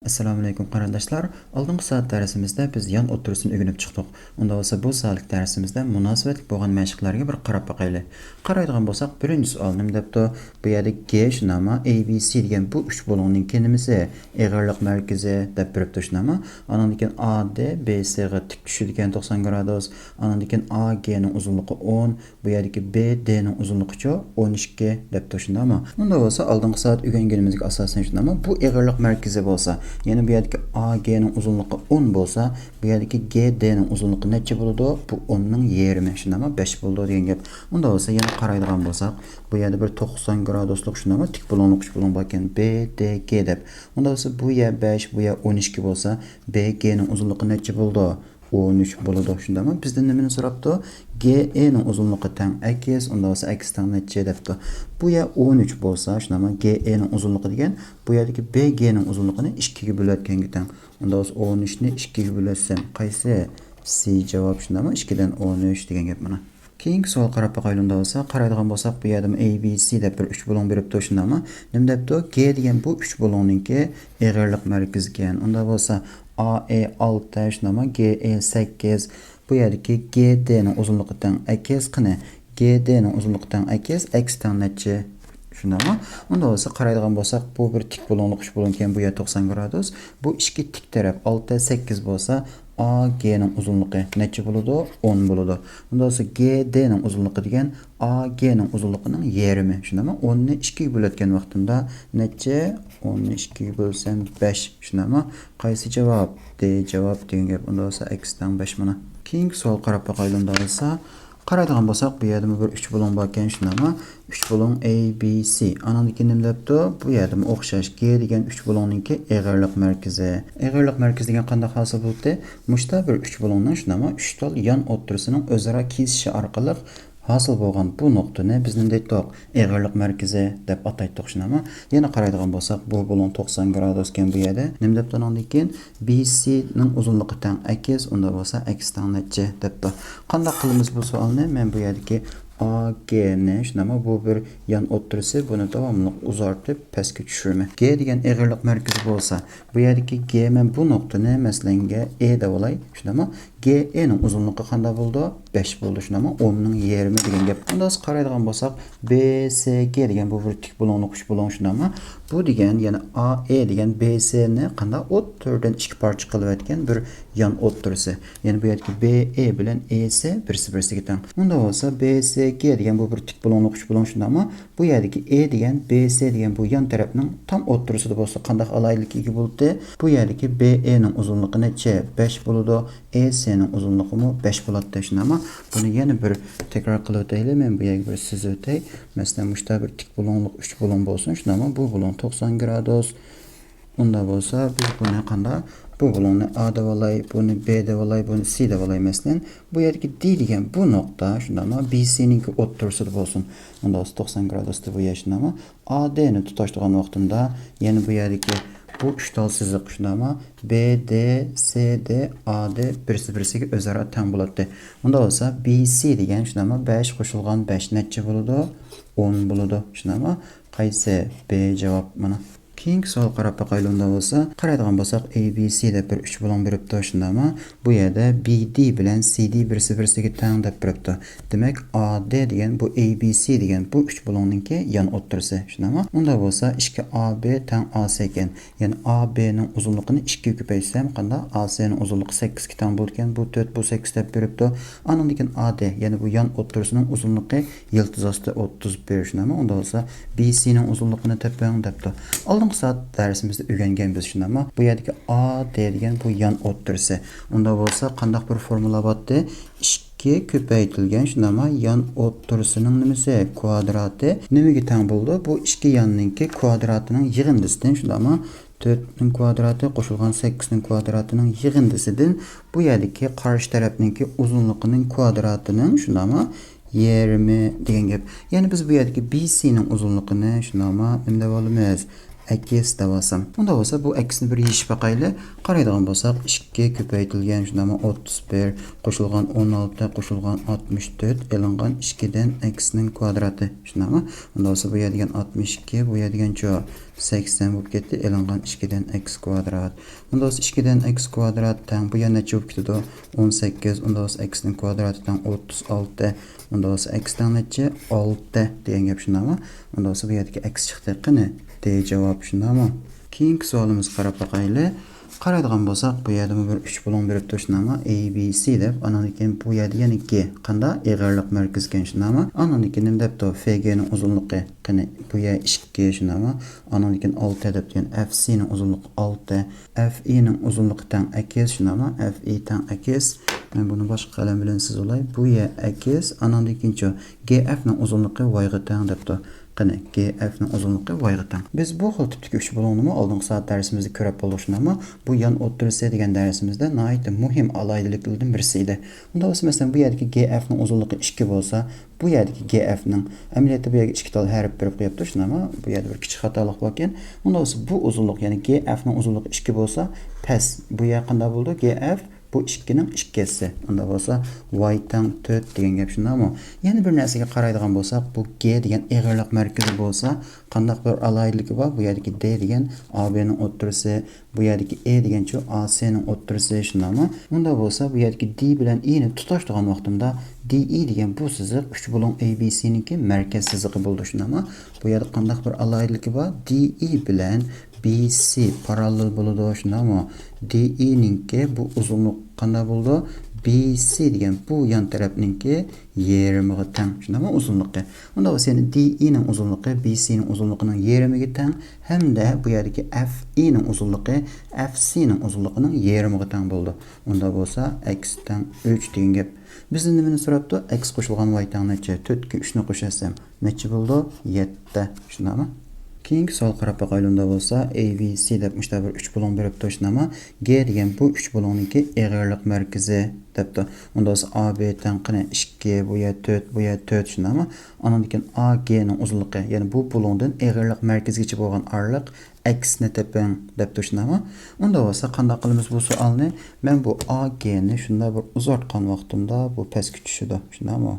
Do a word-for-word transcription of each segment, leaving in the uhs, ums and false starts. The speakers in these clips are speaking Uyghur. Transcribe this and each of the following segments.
ئەسسالامۇئەلەيكۇم قېرىنداشلار. ئالدىنقى سائەت دەرسىمىزدە بىز يان ئوتتۇرىسىنى ئۆگىنىپ چىقتۇق. ئۇنداق بولسا بۇ سائەتلىك دەرسىمىزدە مۇناسىۋەتلىك بولغان مەشىقلەرگە بىر قاراپ باقايلى. قارايدىغان بولساق، بىرىنچى سوئال نېمە دەپتۇ؟ بۇ يەردە G شۇنداقمۇ، A B C دېگەن بۇ ئۈچ بۇلۇڭنىڭكى نېمىسى؟ ئېغىرلىق مەركىزى دەپ بېرىپتۇ شۇنداقمۇ. ئانىڭدىن كېيىن A D B C غا تىك چۈشىدىكەن توقسان گرادۇس. ئانىڭدىن كېيىن A G نىڭ ئۇزۇنلۇقى ئون، بۇ يەردىكى B D نىڭ ئۇزۇنلۇقىچۇ؟ ئون ئىككى دەپتۇ شۇنداقمۇ؟ ئۇنداق بولسا ئالدىنقى سائەت ئۆگەنگىنىمىزگە ئاساسەن شۇنداقمۇ؟ بۇ ئېغىرلىق مەركىزى بولسا، يەنى بۇ يەردىكى A G نىڭ ئۇزۇنلۇقى ئون بولسا، بۇ يەردىكى G D نىڭ ئۇزۇنلۇقى نەچچە بولىدۇ؟ بۇ ئوننىڭ يېرىمى شۇنداقمۇ؟ بەش بولىدۇ دېگەن گەپ. ئۇنداق بولسا يەنە قارايدىغان بولساق، بۇ يەردە بىر توقسان گرادۇسلۇق شۇنداقمۇ؟ تىك بۇلۇڭلۇق ئۈچ بۇلۇڭ باركەن، B D G دەپ. ئۇنداق بولسا بۇ يەر بەش، بۇ يەر ئون ئىككى بولسا، B G نىڭ ئۇزۇنلۇقى نەچچە بولىدۇ؟ ئون ئۈچ بولىدۇ شۇنداقمۇ؟ بىزدىن نېمىنى سوراپتۇ؟ G A نىڭ ئۇزۇنلۇقى تەڭ ئەكس، ئۇنداق بولسا ئەكس تەڭ نەچچە دەپتۇ. بۇ يەر ئون ئۈچ بولسا شۇنداقمۇ؟ G A نىڭ ئۇزۇنلۇقى دېگەن بۇ يەردىكى B G نىڭ ئۇزۇنلۇقىنى ئىككىگە بۆلۈۋەتكەنگە تەڭ. ئۇنداق بولسا ئون ئۈچنى ئىككىگە بۆلسەم قايسى؟ C جاۋاب شۇنداقمۇ؟ ئىككىدىن ئون ئۈچ دېگەن گەپ مانا. كېيىنكى سوئال قاراپ باقايلى ئۇنداق بولسا. قارايدىغان بولساق، بۇ يەردىمۇ A B C دەپ بىر ئۈچ بۇلۇڭ بېرىپتۇ شۇنداقمۇ؟ نېمە دەپتۇ؟ G دېگەن بۇ ئۈچ بۇلۇڭنىڭكى ئېغىرلىق مەركىزى ئىكەن. ئۇنداق بولسا A E ئالتە شۇنداقمۇ؟ G E سەككىز. بۇ يەردىكى G D نىڭ ئۇزۇنلۇقى تەڭ ئەكس قېنى؟ G D نىڭ ئۇزۇنلۇقى تەڭ ئەكس، ئەكس تەڭ نەچچە؟ شۇنداقمۇ؟ ئۇنداق بولسا قارايدىغان بولساق، بۇ بىر تىك بۇلۇڭلۇق ئۈچ بۇلۇڭكەن، بۇ يەر توقسان گرادۇس. بۇ ئىككى تىك تەرەپ ئالتە، سەككىز بولسا، A G نىڭ ئۇزۇنلۇقى نەچچە بولىدۇ؟ ئون بولىدۇ. ئۇنداق بولسا G D نىڭ ئۇزۇنلۇقى دېگەن A G نىڭ ئۇزۇنلۇقىنىڭ يېرىمى. شۇنداقمۇ؟ ئوننى ئىككىگە بۆلۈۋەتكەن ۋاقتىمدا نەچچە؟ ئوننى ئىككىگە بۆلسەم بەش. شۇنداقمۇ؟ قايسى جاۋاب؟ D جاۋاب دېگەن گەپ. ئۇنداق بولسا ئەكس تەڭ بەش مانا. كېيىنكى سوئال قاراپ باقايلى ئۇنداق بولسا. قارايدىغان بولساق، بۇ يەردىمۇ بىر ئۈچ بۇلۇڭ باركەن، شۇنداقمۇ؟ ئۈچ بۇلۇڭ A B C. ئانىڭدىن كېيىن نېمە دەپتۇ؟ بۇ يەردىمۇ ئوخشاش. G دېگەن ئۈچ بۇلۇڭنىڭكى ئېغىرلىق مەركىزى. ئېغىرلىق مەركىزى دېگەن قانداق ھاسىل بولدى؟ مۇشتا بىر ئۈچ بۇلۇڭنىڭ شۇنداقمۇ؟ ئۈچ تال يان ئوتتۇرىسىنىڭ ئۆزئارا كېسىشى ئارقىلىق ھاسىل بولغان بۇ نۇقتىنى بىز نېمە دەيتتۇق؟ ئېغىرلىق مەركىزى دەپ ئاتايتتۇق، شۇنداقمۇ؟ يەنە قارايدىغان بولساق، بۇ بۇلۇڭ توقسان گرادۇسكەن بۇ يەردە. نېمە دەپتۇ ئانىڭدىن كېيىن؟ B C نىڭ ئۇزۇنلۇقى تەڭ ئەكس، ئۇنداق بولسا ئەكس تەڭ نەچچە دەپتۇ. قانداق قىلىمىز بۇ سوئالنى؟ مەن بۇ يەردىكى A G نى، شۇنداقمۇ؟ بۇ بىر يان ئوتتۇرىسى، بۇنى داۋاملىق ئۇزارتىپ پەسكە چۈشۈرىمەن. G دېگەن ئېغىرلىق مەركىزى بولسا، بۇ يەردىكى G، مەن بۇ نۇقتىنى مەسىلەنگە A دەۋالاي، شۇنداقمۇ؟ G A نىڭ ئۇزۇنلۇقى قانداق بولىدۇ؟ بەش بولىدۇ، شۇنداقمۇ؟ ئوننىڭ يېرىمى دېگەن گەپ. ئۇنداق قارايدىغان بولساق، B C G دېگەن بۇ بىر تىك بۇلۇڭلۇق ئۈچ بۇلۇڭ، شۇنداقمۇ؟ بۇ دېگەن يەنە A E دېگەن B C نى قانداق ئوتتۇرىدىن ئىككى پارچە قىلىۋەتكەن بىر يان ئوتتۇرىسى. يەنى بۇ يەردىكى B A بىلەن A C بىرسى بىرسىگە تەڭ. ئۇنداق بولسا B C G دېگەن بۇ بىر تىك بۇلۇڭلۇق ئۈچ بۇلۇڭ، شۇنداقمۇ؟ بۇ يەردىكى A دېگەن B C دېگەن بۇ يان تەرەپنىڭ تام ئوتتۇرىسىدا بولسا قانداق ئالاھىدىلىككە ئىگە بولدى؟ بۇ يەردىكى B A نىڭ ئۇزۇنلۇقى نەچچە؟ بەش بولىدۇ. A C نىڭ ئۇزۇنلۇقىمۇ بەش بولاتتى، شۇنداقمۇ؟ بۇنى يەنە بىر تەكرار قىلىۋېتەيلى، مەن بۇ يەرگە بىر سىزىۋېتەي. مەسىلەن، مۇشتا بىر تىك بۇلۇڭلۇق ئۈچ بۇلۇڭ بولسۇن، شۇنداقمۇ؟ بۇ بۇلۇڭ توقسان گرادۇس. ئۇنداق بولسا، بىز بۇنى قانداق؟ بۇ بۇلۇڭنى A دەۋالاي، بۇنى B دەۋالاي، بۇنى C دەۋالاي، مەسىلەن. بۇ يەردىكى D دېگەن بۇ نۇقتا، شۇنداقمۇ؟ B C نىڭكى ئوتتۇرىسىدا بولسۇن. ئۇنداق بولسا توقسان گرادۇستا بۇ يەر، شۇنداقمۇ؟ A D نى تۇتاشتۇرغان ۋاقتىمدا، يەنە بۇ يەردىكى بۇ ئۈچ تال سىزىق، شۇنداقمۇ؟ B D، C D، A D بىرسى بىرسىگە ئۆزئارا تەڭ بولاتتى. ئۇنداق بولسا، B C دېگەن، شۇنداقمۇ؟ بەش قوشۇلغان بەش نەچچە بولىدۇ؟ ئون بولىدۇ، شۇنداقمۇ؟ قايسى؟ B جاۋاب مانا. كېيىنكى سوئال قاراپ باقايلى ئۇنداق بولسا. قارايدىغان بولساق، A B C دەپ بىر ئۈچ بۇلۇڭ بېرىپتۇ، شۇنداقمۇ؟ بۇ يەردە B D بىلەن C D بىرسى بىرسىگە تەڭ دەپ بېرىپتۇ. دېمەك، A D دېگەن بۇ A B C دېگەن بۇ ئۈچ بۇلۇڭنىڭكى يان ئوتتۇرىسى، شۇنداقمۇ؟ ئۇنداق بولسا، ئىككى A B تەڭ A C ئىكەن. يەنى A B نىڭ ئۇزۇنلۇقىنى ئىككىگە كۆپەيتسەم، قانداق؟ A C نىڭ ئۇزۇنلۇقى سەككىزگە تەڭ بولىدىكەن، بۇ تۆت، بۇ سەككىز دەپ بېرىپتۇ. ئانىڭدىن كېيىن A D، يەنى بۇ يان ئوتتۇرىسىنىڭ ئۇزۇنلۇقى يىلتىز ئاستى ئوتتۇز بىر، شۇنداقمۇ؟ ئۇنداق بولسا، B C نىڭ ئۇزۇنلۇقىنى تېپىڭ دەپتۇ. ئالدىنقى سائەت دەرسىمىزدە ئۆگەنگەن بىز، شۇنداقمۇ؟ بۇ يەردىكى A D دېگەن بۇ يان ئوتتۇرىسى. ئۇنداق بولسا، قانداق بىر فورمۇلا بارتتى؟ ئىككى كۆپەيتىلگەن، شۇنداقمۇ؟ يان ئوتتۇرىسىنىڭ نېمىسى؟ كۋادراتى. نېمىگە تەڭ بولىدۇ؟ بۇ ئىككى ياننىڭكى كۋادراتىنىڭ يىغىندىسىدىن، شۇنداقمۇ؟ تۆتنىڭ كۋادراتى قوشۇلغان سەككىزنىڭ كۋادراتىنىڭ يىغىندىسىدىن بۇ يەردىكى قارشى تەرەپنىڭكى ئۇزۇنلۇقىنىڭ كۋادراتىنىڭ، شۇنداقمۇ؟ يېرىمى دېگەن گەپ. يەنى بىز بۇ يەردىكى B C نىڭ ئۇزۇنلۇقىنى، شۇنداقمۇ؟ نېمە دەپ ئالىمىز؟ ئەكس دەۋالسام. ئۇنداق بولسا بۇ ئەكسنى بىر يېشىپ باقايلى. قارايدىغان بولساق، ئىككى كۆپەيتىلگەن شۇنداقمۇ ئوتتۇز بىر قوشۇلغان ئون ئالتە قوشۇلغان ئاتمىش تۆت ئېلىنغان ئىككىدىن ئەكسنىڭ كۋادراتى. شۇنداقمۇ؟ ئۇنداق بولسا بۇ يەر دېگەن ئاتمىش ئىككى، بۇ يەر دېگەنچۇ؟ سەكسەن بولۇپ كەتتى، ئېلىنغان ئىككىدىن ئەكس كۋادرات. ئۇنداق بولسا ئىككىدىن ئەكس كۋادرات تەڭ بۇ يەر نەچچە بولۇپ كېتىدۇ؟ ئون سەككىز. ئۇنداق بولسا ئەكسنىڭ كۋادراتى تەڭ ئوتتۇز ئالتە. ئۇنداق بولسا ئەكس تەڭ نەچچە؟ ئالتە دېگەن گەپ شۇنداقمۇ؟ ئۇنداق بولسا بۇ يەردىكى ئەكس چىقتى. قېنى، دې جاۋاب شۇنداقمۇ؟ كېيىنكى سوئالىمىزغا قاراپ باقايلى. قارايدىغان بولساق، بۇ يەردىمۇ بىر ئۈچ بۇلۇڭ بېرىپتۇ شۇنداقمۇ؟ ئەي بى سى دەپ، ئانىڭدىن كېيىن بۇ يەردە يەنە گې. قانداق؟ ئېغىرلىق مەركىزى ئىكەن شۇنداقمۇ؟ ئانىڭدىن كېيىن نېمە دەپتۇ؟ فې گېنىڭ ئۇزۇنلۇقى. قېنى، بۇ يەر ئىككى شۇنداقمۇ؟ ئانىڭدىن كېيىن ئالتە دەپتۇ، يەنى ئەف سىنىڭ ئۇزۇنلۇقى ئالتە. ئەف ئىنىڭ ئۇزۇنلۇقى تەڭ ئەكس شۇنداقمۇ؟ ئەف ئى تەڭ ئەكس. مەن بۇنى باشقا قەلەم بىلەن سىزىۋالاي. بۇ يەر ئەكس، ئانىڭدىن كېيىنچۇ؟ گې ئەفنىڭ ئۇزۇنلۇقى ۋايغا تەڭ دەپتۇ. قېنى، گې ئەفنىڭ ئۇزۇنلۇقى ۋايغا تەڭ. بىز بۇ خىل تىپتىكى ئۈچ بۇلۇڭنىمۇ ئالدىنقى سائەت دەرسىمىزدە كۆرۈپ بولدۇق شۇنداقمۇ؟ بۇ يان ئوتتۇرىسى دېگەن دەرسىمىزدە ناھايىتى مۇھىم ئالاھىدىلىكلەردىن بىرسى ئىدى. ئۇنداق بولسا، مەسىلەن، بۇ يەردىكى گې ئەفنىڭ ئۇزۇنلۇقى ئىككى بولسا، بۇ يەردىكى گې ئەفنىڭ، ئەمەلىيەتتە بۇ يەرگە ئىككى تال ھەرپ بېرىپ قويۇپتۇ شۇنداقمۇ؟ بۇ يەردە بىر كىچىك خاتالىق باركەن. ئۇنداق بولسا بۇ ئۇزۇنلۇق، يەنى گې ئەفنىڭ ئۇزۇنلۇقى ئىككى بولسا، پەس بۇ يەر قانداق بولىدۇ؟ گې ئەف بۇ ئىككىنىڭ ئىككى ھەسسىسى. ئۇنداق بولسا ۋاي تەڭ تۆت دېگەن گەپ شۇنداقمۇ؟ يەنە بىر نەرسىگە قارايدىغان بولساق، بۇ گې دېگەن ئېغىرلىق مەركىزى بولسا، قانداق بىر ئالاھىدىلىكى بار؟ بۇ يەردىكى دې دېگەن ئا بىنىڭ ئوتتۇرىسى، بۇ يەردىكى ئې دېگەنچۇ؟ ئا سىنىڭ ئوتتۇرىسى شۇنداقمۇ؟ ئۇنداق بولسا بۇ يەردىكى دې بىلەن ئىنى تۇتاشتۇرغان ۋاقتىمدا، دې ئى دېگەن بۇ سىزىق ئۈچ بۇلۇڭ ئەي بى سىنىڭكى مەركەز سىزىقى بولىدۇ شۇنداقمۇ؟ بۇ يەردە قانداق بىر ئالاھىدىلىكى بار؟ دې ئى بىلەن بى سى پاراللېل بولىدۇ شۇنداقمۇ؟ دې ئىنىڭكى بۇ ئۇزۇنلۇق قانداق بولىدۇ؟ بى سى دېگەن بۇ يان تەرەپنىڭكى يېرىمىغا تەڭ شۇنداقمۇ؟ ئۇزۇنلۇقى. ئۇنداق بولسا يەنە دې ئىنىڭ ئۇزۇنلۇقى بى سىنىڭ ئۇزۇنلۇقىنىڭ يېرىمىگە تەڭ ھەمدە بۇ يەردىكى ئەف ئىنىڭ ئۇزۇنلۇقى ئەف سىنىڭ ئۇزۇنلۇقىنىڭ يېرىمىغا تەڭ بولىدۇ. ئۇنداق بولسا ئەكس تەڭ ئۈچ دېگەن گەپ. بىزدىن نېمىنى سوراپتۇ؟ ئەكس قوشۇلغان ۋاي تەڭ نەچچە؟ تۆتكە ئۈچنى قوشۇۋەتسەم نەچچە بولىدۇ؟ يەتتە. شۇنداقمۇ؟ كېيىنكى سوئال قاراپ باقايلى ئۇنداق بولسا. ئەي بى سى دەپ مۇشۇنداق بىر ئۈچ بۇلۇڭ بېرىپتۇ شۇنداقمۇ؟ گې دېگەن بۇ ئۈچ بۇلۇڭنىڭكى ئېغىرلىق مەركىزى دەپتۇ. ئۇنداق بولسا ئا بى تەڭ قېنى ئىككى، بۇ يەر تۆت، بۇ يەر تۆت شۇنداقمۇ؟ ئانىڭدىن كېيىن ئا گېنىڭ ئۇزۇنلۇقى، يەنى بۇ بۇلۇڭدىن ئېغىرلىق مەركىزىگىچە بولغان ئارىلىق ئەكسنى تېپىڭ دەپتۇ شۇنداقمۇ؟ ئۇنداق بولسا قانداق قىلىمىز بۇ سوئالنى؟ مەن بۇ ئا گېنى شۇنداق بىر ئۇزارتقان ۋاقتىمدا بۇ پەسكە چۈشىدۇ شۇنداقمۇ؟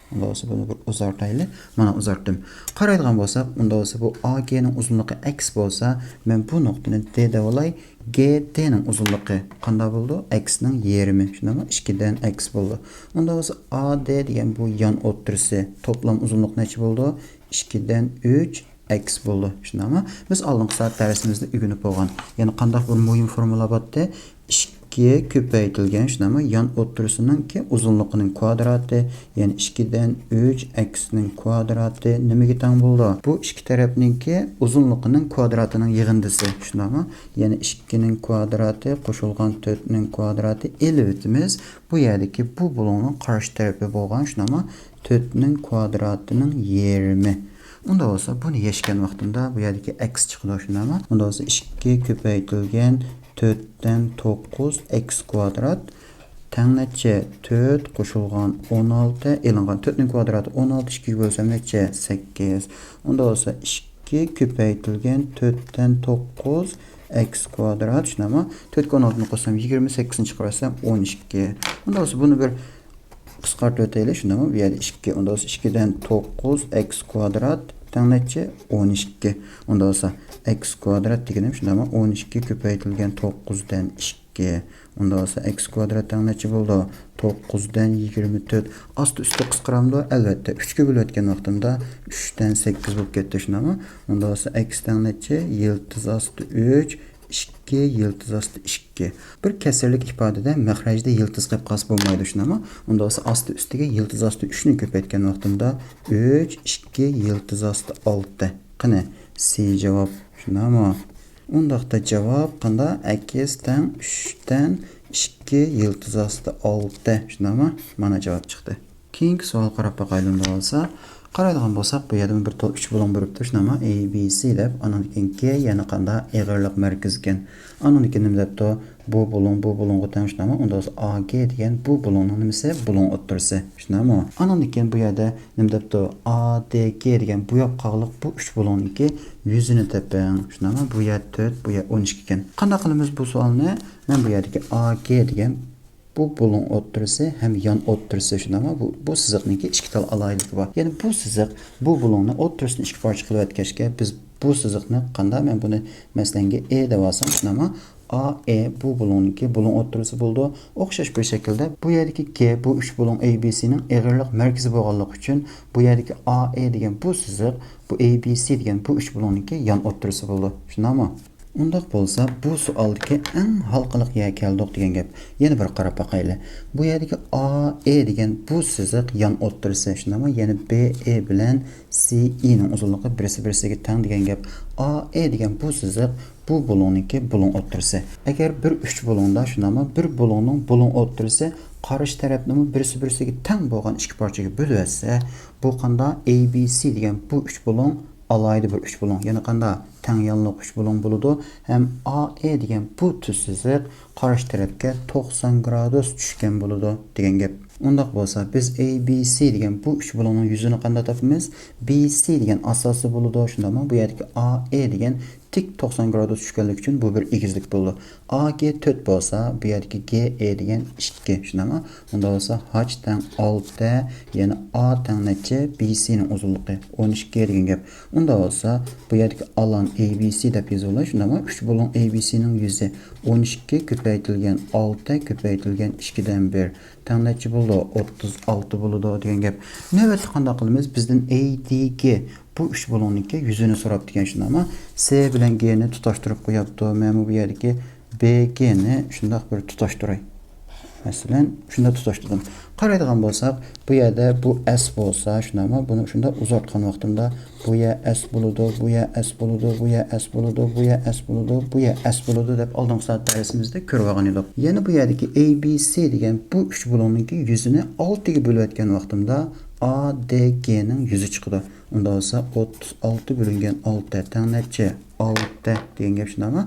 ئۇنداق بولسا بۇنى بىر ئۇزارتايلى. مانا ئۇزارتتىم. قارايدىغان بولساق، ئۇنداق بولسا بۇ ئا گېنىڭ ئۇزۇنلۇقى ئەكس بولسا، مەن بۇ نۇقتىنى دې دەۋالاي. گې دېنىڭ ئۇزۇنلۇقى قانداق بولىدۇ؟ ئەكسنىڭ يېرىمى. شۇنداقمۇ؟ ئىككىدىن ئەكس بولىدۇ. ئۇنداق بولسا ئا دې دېگەن بۇ يان ئوتتۇرىسى توپلام ئۇزۇنلۇق نەچچە بولىدۇ؟ ئىككىدىن ئۈچ ئەكس بولىدۇ. شۇنداقمۇ؟ بىز ئالدىنقى سائەت دەرسىمىزدە ئۆگىنىپ بولغان. يەنە قانداق بىر مۇھىم فورمۇلا بارتتى؟ ئىككى كۆپەيتىلگەن، شۇنداقمۇ؟ يان ئوتتۇرىسىنىڭكى ئۇزۇنلۇقىنىڭ كۋادراتى، يەنى ئىككىدىن ئۈچ ئەكسنىڭ كۋادراتى نېمىگە تەڭ بولىدۇ؟ بۇ ئىككى تەرەپنىڭكى ئۇزۇنلۇقىنىڭ كۋادراتىنىڭ يىغىندىسى، شۇنداقمۇ؟ يەنى ئىككىنىڭ كۋادراتى قوشۇلغان تۆتنىڭ كۋادراتى ئېلىۋېتىمىز. بۇ يەردىكى بۇ بۇلۇڭنىڭ قارشى تەرىپى بولغان، شۇنداقمۇ؟ تۆتنىڭ كۋادراتىنىڭ يېرىمى. ئۇنداق بولسا، بۇنى يەشكەن ۋاقتىمدا بۇ يەردىكى ئەكس چىقىدۇ، شۇنداقمۇ؟ ئۇنداق بولسا، ئىككى كۆپەيتىلگەن تۆتتىن توققۇز ئەكس كۋادرات تەڭ نەچچە؟ تۆت قوشۇلغان ئون ئالتە، ئېلىنغان تۆتنىڭ كۋادراتى ئون ئالتە، ئىككىگە بۆلسەم نەچچە؟ سەككىز. ئۇنداق بولسا، ئىككى كۆپەيتىلگەن تۆتتىن توققۇز ئەكس كۋادرات، شۇنداقمۇ؟ تۆتكە ئون ئالتىنى قوشسام يىگىرمە، سەككىزنى چىقىرىۋەتسەم ئون ئىككى. ئۇنداق بولسا، بۇنى بىر قىسقارتىۋېتەيلى، شۇنداقمۇ؟ بۇ يەردە ئىككى، ئۇنداق بولسا ئىككىدىن توققۇز ئەكس كۋادرات تەڭ نەچچە؟ ئون ئىككى. ئۇنداق بولسا ئەكس كۋادرات دېگىنىم شۇنداقمۇ؟ ئون ئىككى كۆپەيتىلگەن توققۇزدىن ئىككى. ئۇنداق بولسا ئەكس كۋادرات تەڭ نەچچە بولىدۇ؟ توققۇزدىن يىگىرمە تۆت. ئاستى ئۈستى قىسقىرامدۇ؟ ئەلۋەتتە، ئۈچكە بۆلۈۋەتكەن ۋاقتىمدا ئۈچتىن سەككىز بولۇپ كەتتى، شۇنداقمۇ؟ ئۇنداق بولسا ئەكس تەڭ نەچچە؟ يىلتىز ئاستى ئۈچ، ئىككى يىلتىز ئاستى ئىككى. بىر كەسىرلىك ئىپادىدە مەخرەجدە يىلتىز قېلىپ قالسا بولمايدۇ، شۇنداقمۇ؟ ئۇنداق بولسا ئاستى ئۈستىگە يىلتىز ئاستى ئۈچنى كۆپەيتكەن ۋاقتىمدا ئۈچ، ئىككى، يىلتىز ئاستى ئالتە. قېنى، سى جاۋاب، شۇنداقمۇ؟ ئۇنداقتا جاۋاب قانداق؟ ئەكس تەڭ ئۈچتىن ئىككى، يىلتىز ئاستى ئالتە، شۇنداقمۇ؟ مانا جاۋاب چىقتى. كېيىنكى سوئال قاراپ باقايلى ئۇنداق بولسا. قارايدىغان بولساق، بۇ يەردىمۇ بىر تال ئۈچ بۇلۇڭ بېرىپتۇ، شۇنداقمۇ؟ ئەي بى سى دەپ، ئانىڭدىن كېيىن گې يەنە قاندا؟ ئېغىرلىق مەركىزى ئىكەن. ئانىڭدىن كېيىن نېمە دەپتۇ؟ بۇ بۇلۇڭ، بۇ بۇلۇڭغا تەڭ، شۇنداقمۇ؟ ئۇندا بولسا ئا گې دېگەن بۇ بۇلۇڭنىڭ نېمىسى؟ بۇلۇڭ ئوتتۇرىسى، شۇنداقمۇ؟ ئانىڭدىن كېيىن بۇ يەردە نېمە دەپتۇ؟ ئا دې گې دېگەن بۇ ياپقاقلىق بۇ ئۈچ بۇلۇڭنىڭكى يۈزىنى تېپىڭ، شۇنداقمۇ؟ بۇ يەر تۆت، بۇ يەر ئون ئىككى ئىكەن. قانداق قىلىمىز بۇ سوئالنى؟ مەن بۇ يەردىكى ئا گې دېگەن بۇ بۇلۇڭ ئوتتۇرىسى ھەم يان ئوتتۇرىسى، شۇنداقمۇ؟ بۇ، بۇ سىزىقنىڭكى ئىككى تال ئالاھىدىلىكى بار. يەنى بۇ سىزىق بۇ بۇلۇڭنى ئوتتۇرىسىنى ئىككى پارچە قىلىۋەتكەچكە، بىز بۇ سىزىقنى قانداق؟ مەن بۇنى مەسىلەنگە ئې دەپ ئالسام، شۇنداقمۇ؟ ئا ئې بۇ بۇلۇڭنىڭكى بۇلۇڭ ئوتتۇرىسى بولىدۇ. ئوخشاش بىر شەكىلدە بۇ يەردىكى گې بۇ ئۈچ بۇلۇڭ ئەي بى سىنىڭ ئېغىرلىق مەركىزى بولغانلىقى ئۈچۈن، بۇ يەردىكى ئا ئې دېگەن بۇ سىزىق بۇ ئەي بى سى دېگەن بۇ ئۈچ بۇلۇڭنىڭكى يان ئوتتۇرىسى بولىدۇ. شۇنداقمۇ؟ ئۇنداق بولسا، بۇ سوئالدىكى ئەڭ ھالقىلىق يەرگە كەلدۇق دېگەن گەپ. يەنە بىر قاراپ باقايلى. بۇ يەردىكى ئا ئې دېگەن بۇ سىزىق يان ئوتتۇرىسى، شۇنداقمۇ؟ يەنى بې ئې بىلەن سې ئېنىڭ ئۇزۇنلۇقى بىرسى بىرسىگە تەڭ دېگەن گەپ. ئا ئې دېگەن بۇ سىزىق بۇ بۇلۇڭنىڭكى بۇلۇڭ ئوتتۇرىسى. ئەگەر بىر ئۈچ بۇلۇڭدا، شۇنداقمۇ؟ بىر بۇلۇڭنىڭ بۇلۇڭ ئوتتۇرىسى قارشى تەرەپنىمۇ بىرسى بىرسىگە تەڭ بولغان ئىككى پارچىگە بۆلۈۋەتسە، بۇ قاندا؟ ئەي بى سى دېگەن بۇ ئۈچ بۇلۇڭ ئالاھىدە بىر ئۈچ بۇلۇڭ، يەنى قاندا؟ تەڭ يانلىق ئۈچ بۇلۇڭ بولىدۇ ھەم ئا ئې دېگەن بۇ تۈز سىزىق قارشى تەرەپكە توقسان گرادۇس چۈشكەن بولىدۇ دېگەن گەپ. ئۇنداق بولسا، بىز ئەي بى سى دېگەن بۇ ئۈچ بۇلۇڭنىڭ يۈزىنى قانداق تاپىمىز؟ بى سى دېگەن ئاساسىي بولىدۇ، شۇنداقمۇ؟ بۇ يەردىكى ئا ئې دېگەن تىك توقسان گرادۇس چۈشكەنلىكى ئۈچۈن بۇ بىر ئېگىزلىك بولىدۇ. ئا گې تۆت بولسا، بۇ يەردىكى گې ئې دېگەن ئىككى، شۇنداقمۇ؟ ئۇنداق بولسا، ھاچ تەڭ ئالتە، يەنى ئا تەڭ نەچچە؟ بى سىنىڭ ئۇزۇنلۇقى ئون ئىككى دېگەن گەپ. ئۇنداق بولسا، بۇ يەردىكى ئالان ئەي بى سى دەپ يېزىۋالاي، شۇنداقمۇ؟ ئۈچ بۇلۇڭ ئەي بى سىنىڭ يۈزى ئون ئىككى كۆپەيتىلگەن ئالتە كۆپەيتىلگەن ئىككىدىن بىر تەڭ نەچچە بولىدۇ؟ ئوتتۇز ئالتە بولىدۇ دېگەن گەپ. نۆۋەتتە قانداق قىلىمىز؟ بىزدىن ئەي دى گې بۇ ئۈچ بۇلۇڭنىڭكى يۈزىنى سوراپتىكەن، شۇنداقمۇ؟ سې بىلەن گېنى تۇتاشتۇرۇپ قوياپتۇ. مەنمۇ بۇ يەردىكى بې گېنى شۇنداق بىر تۇتاشتۇراي. مەسىلەن، شۇنداق تۇتاشتۇردۇم. قارايدىغان بولساق، بۇ يەردە بۇ ئەس بولسا، شۇنداقمۇ؟ بۇنى شۇنداق ئۇزارتقان ۋاقتىمدا، بۇ يەر ئەس بولىدۇ، بۇ يەر ئەس بولىدۇ، بۇ يەر ئەس بولىدۇ، بۇ يەر ئەس بولىدۇ، بۇ يەر ئەس بولىدۇ دەپ ئالدىنقى سائەت دەرسىمىزدە كۆرۈۋالغان ئىدۇق. يەنە بۇ يەردىكى ئەي بى سى دېگەن بۇ ئۈچ بۇلۇڭنىڭكى يۈزىنى ئالتىگە بۆلۈۋەتكەن ۋاقتىمدا، ئا دې گېنىڭ يۈزى چىقىدۇ. ئۇنداق بولسا، ئوتتۇز ئالتە بۆلۈنگەن ئالتە تەڭ نەچچە؟ ئالتە دېگەن گەپ، شۇنداقمۇ؟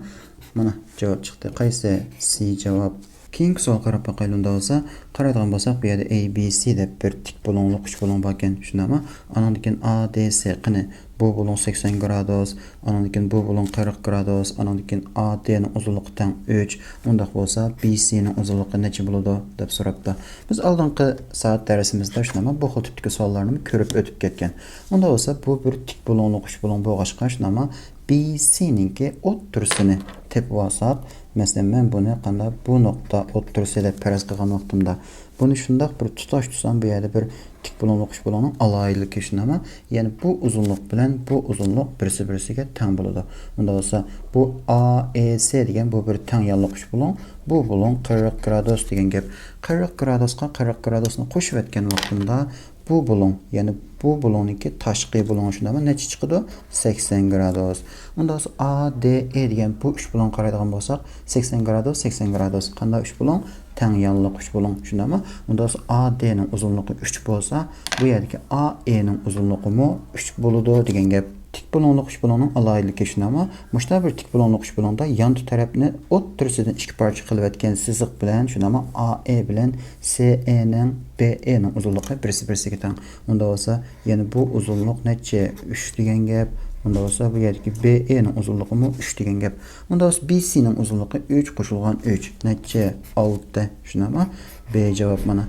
مانا، جاۋاب چىقتى. قايسى؟ سى جاۋاب. كېيىنكى سوئالغا قاراپ باقايلى ئۇنداق بولسا. قارايدىغان بولساق، بۇ يەردە ئەي بى سى دەپ بىر تىك بۇلۇڭلۇق ئۈچ بۇلۇڭ باركەن، شۇنداقمۇ؟ ئانىڭدىن كېيىن ئا دې سى، قېنى، بۇ بۇلۇڭ سەكسەن گرادۇس، ئانىڭدىن كېيىن بۇ بۇلۇڭ قىرىق گرادۇس، ئانىڭدىن كېيىن ئا دېنىڭ ئۇزۇنلۇقى تەڭ ئۈچ، ئۇنداق بولسا، بى سىنىڭ ئۇزۇنلۇقى نەچچە بولىدۇ؟ دەپ سوراپتۇ. بىز ئالدىنقى سائەت دەرسىمىزدە، شۇنداقمۇ، بۇ خىل تىپتىكى سوئاللارنىمۇ كۆرۈپ ئۆتۈپ كەتكەن. ئۇنداق بولسا، بۇ بىر تىك بۇلۇڭلۇق ئۈچ بۇلۇڭ بولغاچقا، شۇنداقمۇ، بى سىنىڭكى ئوتتۇرىسىنى تېپىۋالساق، مەسىلەن، مەن بۇنى قانداق، بۇ نۇقتا ئوتتۇرىسى دەپ پەرەز قىلغان ۋاقتىمدا، بۇنى شۇنداق بىر تۇتاش تۇتسام، بۇ يەردە بىر تىك بۇلۇڭلۇق ئۈچ بۇلۇڭنىڭ ئالاھىدىلىكى شۇنداقمۇ؟ يەنى بۇ ئۇزۇنلۇق بىلەن بۇ ئۇزۇنلۇق بىرسى بىرسىگە تەڭ بولىدۇ. ئۇنداق بولسا، بۇ ئا ئې سى دېگەن بۇ بىر تەڭ يانلىق ئۈچ بۇلۇڭ، بۇ بۇلۇڭ قىرىق گرادۇس دېگەن گەپ. قىرىق گرادۇسقا قىرىق گرادۇسنى قوشۇۋەتكەن ۋاقتىمدا، بۇ بۇلۇڭ، يەنى بۇ بۇلۇڭنىڭكى تاشقى بۇلۇڭى شۇنداقمۇ؟ نەچچە چىقىدۇ؟ سەكسەن گرادۇس. ئۇنداق بولسا، ئا دې ئې دېگەن بۇ ئۈچ بۇلۇڭغا قارايدىغان بولساق، سەكسەن گرادۇس، سەكسەن گرادۇس. قانداق ئۈچ بۇلۇڭ؟ تەڭ يانلىق ئۈچ بۇلۇڭ، شۇنداقمۇ؟ ئۇنداق بولسا، ئا دېنىڭ ئۇزۇنلۇقى ئۈچ بولسا، بۇ يەردىكى ئا ئېنىڭ ئۇزۇنلۇقىمۇ ئۈچ بولىدۇ دېگەن گەپ. تىك بۇلۇڭلۇق ئۈچ بۇلۇڭنىڭ ئالاھىدىلىكى شۇنداقمۇ؟ مۇشۇنداق بىر تىك بۇلۇڭلۇق ئۈچ بۇلۇڭدا يانتۇ تەرەپنى ئوتتۇرىسىدىن ئىككى پارچە قىلىۋەتكەن سىزىق بىلەن، شۇنداقمۇ؟ ئا ئې بىلەن سې ئېنىڭ، بې ئېنىڭ ئۇزۇنلۇقى بىرسى بىرسىگە تەڭ. ئۇنداق بولسا، يەنى بۇ ئۇزۇنلۇق نەچچە؟ ئۈچ دېگەن گەپ. ئۇنداق بولسا، بۇ يەردىكى بې ئېنىڭ ئۇزۇنلۇقىمۇ ئۈچ دېگەن گەپ. ئۇنداق بولسا، بى سىنىڭ ئۇزۇنلۇقى ئۈچ قوشۇلغان ئۈچ نەچچە؟ ئالتە. شۇنداقمۇ؟ بې جاۋاب مانا.